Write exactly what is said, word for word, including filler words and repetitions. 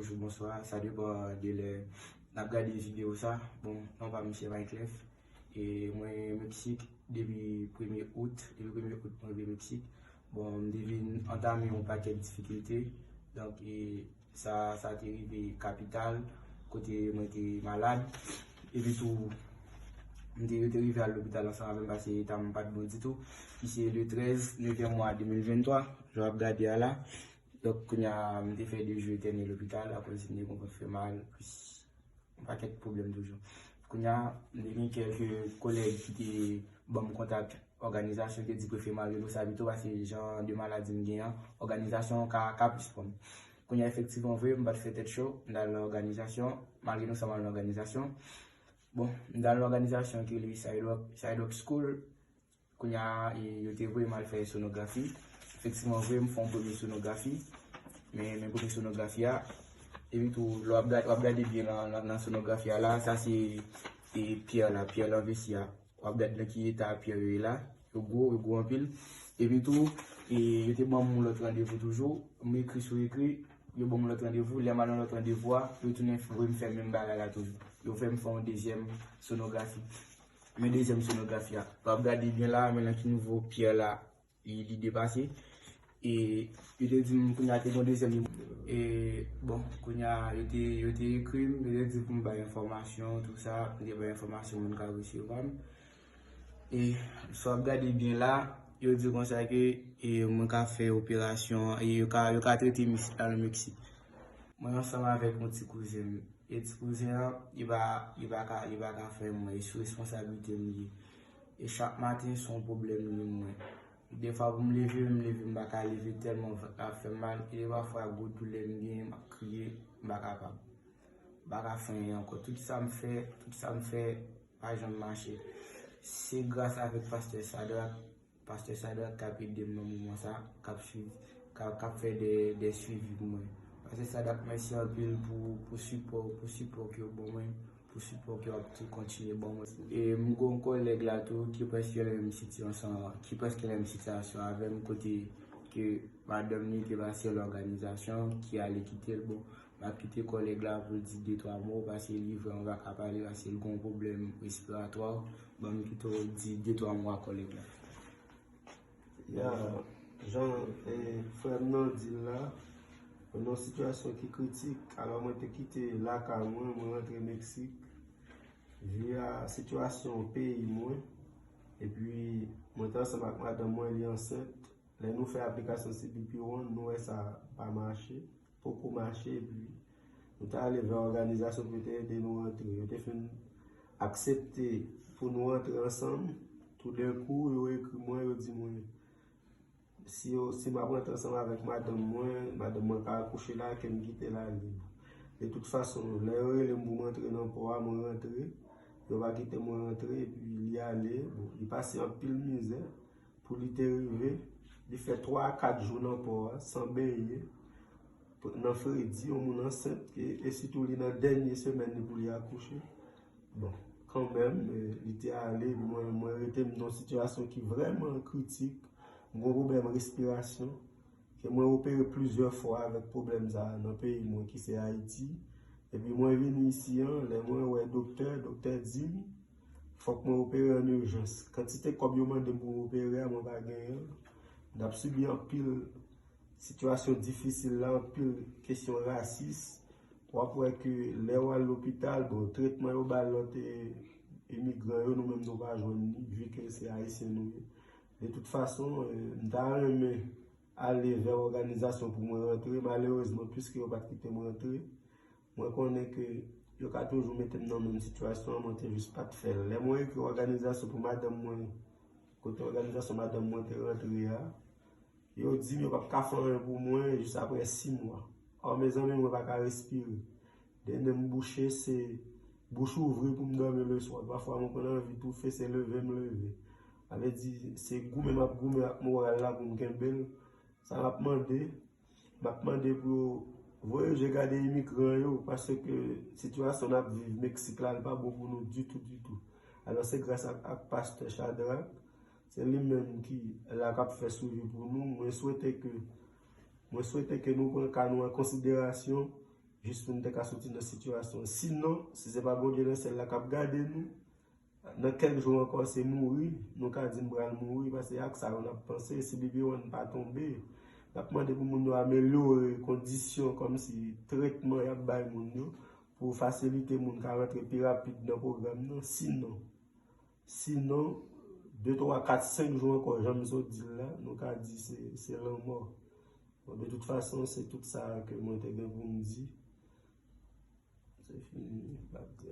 Bonjou, bonswa, sa depann de lè n ap gade videyo sa. Bon, non pa m se Wyclef. E mwen Meksik depi premye out, depi premye out mwen rive Meksik. Bon, m te vin antame yon pakèt difikilte. Donk, e, sa, sa te rive kapital, kote mwen te malad. Epi tou, m te, yo te rive al lopital ansanm avè m, paske eta m pa t bon ditou. Ki se le trèz, nevyèm mwa de mil venntwa, jan w ap gade a la. Donk, kounye a, m te fè de jou etène lopital, akoz m te konprann fè mal, plis yon pakèt pwoblèm toujou. Kounye a, m te gen kèlke kolèg ki te ban m kontak òganizasyon, te di pou fè malgre nou sa pito, paske jan de maladi m gen an, òganizasyon ka, ka plis pran m. Kounye a, efektivman vre, m pa t fè tèt cho, m t al nan òganizasyon, malgre nou sa m al nan òganizasyon. Bon, m t al nan òganizasyon ki rele Sidewalk, Sidewalk School. Kounye a, e, yo te voye m al fè sonografi. Efektivman vre, m fè yon premye sonografi. Men, men premye sonografi a, epi tou, lè w ap gade, w ap gade byen nan, nan, nan sonografi a la, sa se, e, pyè la, pyè nan vesi a. W ap gade nan ki eta pyè yo ye la. Yo gwo, yo gwo anpil. Epi tou, e, yo te ban m yon lòt randevou toujou. M ekri sou ekri, yo ban m yon lòt randevou. Lè m al nan lòt randevou a, yo tounen voye m fè menm bagay la toujou. Yo fè m fè yon dezyèm sonografi. Men dezyèm sonografi a. W ap gade byen la, men nan ki nivo pyè la, li, li depase. E yo te di m kounye a te gen yon dezyèm nivo. E bon, kounye a, yo te, yo te ekri m, yo te di pou m bay enfòmasyon, tou sa, m te bay enfòmasyon, moun ka resevwa m. E si w ap gade byen la, yo di konsa ke, e, mwen ka fè operasyon, e yo ka, yo ka trete m isit la nan Meksik. Mwen ansanm avèk yon ti kouzen m. E ti kouzen an, li pa, li pa ka, li pa ka fè mwen, e sou responsablite m li ye. E chak maten, se yon pwoblèm li mwen. Defwa pou m leve, m leve, m pa ka leve tèlman vant la ap fè m mal. E pafwa gwo doulè m genyen, m ap kriye, m pa kapab. M pa ka fè anyen ankò. Tout sa m fè, tout sa m fè, pa janm mache. Se gras avèk pastè Sadrak, pastè Sadrak k ap ede m nan moman sa, k ap swiv, k ap, k ap fè de, de swivi pou mwen. Pastè Sadrak, mèsi anpil pou, pou sipò, pou sipò ke w ban mwen, pou sipò ke w ap tou kontinye ban mwen. E m gen yon kòlèg la tou ki prèske nan menm sitiyasyon, ki prèske nan menm sitiyasyon avè m, kote ke madanm li te pase yon lòganizasyon ki ale kite l. Bon, m ap kite kòlèg la pou l di de twa mo, paske li vrèman pa ka pale, paske l gen yon pwoblèm respiratwa. Ban m kite w di de twa mo a kòlèg la. Ya, jan, e, frè m nan di l la, mwen nan yon sitiyasyon ki kritik. Alò, mwen te kite lakay mwen, mwen rantre Meksik. Via sitiyasyon peyi mwen, epi mwen te ansanm ak madanm mwen, li ansent. Lè nou fè aplikasyon C B P one, nou wè sa pa mache, poko mache, epi nou t ale vè òganizasyon pou yo te ede nou rantre. Yo te fin aksepte pou nou rantre ansanm. Toudenkou, yo ekri mwen, yo di mwen, si yo, si m ap rantre ansanm avèk madanm mwen, madanm mwen ka akouche la, ke m kite l ale. De tout fason, lè yo rele m pou m rantre nan pò a, mwen rantre. Yo pa kite mwen rantre, epi li ale. Bon, li pase anpil mizè. Pou li te rive, li fè twa a kat jou nan pò a, san benyen, nan fredi, yon moun ansent, e, e sitou li nan dènye semèn li pou li akouche. Bon, kanmenm, e, li te ale, epi mwen, mwen rete m nan yon sitiyasyon ki vrèman kritik. M gen yon pwoblèm respirasyon, ke mwen opere plizyè fwa avèk pwoblèm sa a nan peyi mwen ki se Ayiti. Epi mwen vini isi an, lè mwen wè doktè, doktè di m, fòk mwen opere an ijans. Kantite kòb yo mande m pou m opere a, mwen pa genyen l. M t ap sibi anpil sitiyasyon difisil la, anpil kesyon rasis. W ap wè ke lè w al lopital, bon, tretman yo bay lòt, e, imigran yo, nou menm nou pa jwenn li, vi ke se ayisyen nou ye. De tout fason, e, m ta renmen ale vè òganizasyon pou mwen rantre. Malerezman, piske yo pa t kite m rantre, mwen konnen ke yo ka toujou mete m nan menm sitiyasyon an, mwen te jis pa t fè l. Lè mwen ekri òganizasyon pou madanm mwen, kote òganizasyon madanm mwen te rantre a, yo di m yo p ap ka fè anyen pou mwen jis apre sis mwa. Ò, mezanmi, mwen pa ka respire. De nen m bouche, se bouch ouvri pou m dòmi leswa. Pafwa, mwen konn anvi toufe, se leve m leve. Sa vle di, se goumen m ap goumen ak moral la pou m kenbe l. Sa m ap mande, m ap mande pou yo voye je gade imigran yo, paske sitiyasyon n ap viv Meksik la, li pa bon pou nou ditou, ditou. Alò, se gras ak, ak pastè Chadrak, se li menm ki la k ap fè swivi pou nou. Mwen swete ke, mwen swete ke nou pran ka nou an konsiderasyon, jis pou nou te ka soti nan sitiyasyon. Sinon, si se pa Bondye nan syèl la k ap gade nou, nan kèk jou ankò, se mouri, nou ka di m pral mouri, paske ak sa yo n ap panse. Si B P one pa tonbe, n ap mande pou moun yo amelyore kondisyon kòmsi tretman y ap bay moun yo, pou fasilite moun ka rantre pi rapid nan pwogram nan. Sinon, sinon, de, twa, kat, senk jou ankò, jan m sot di l la, nou ka di se, se lanmò. Bon, de tout fason, se tout sa ke mwen te gen pou m di. Se fini, m p ap di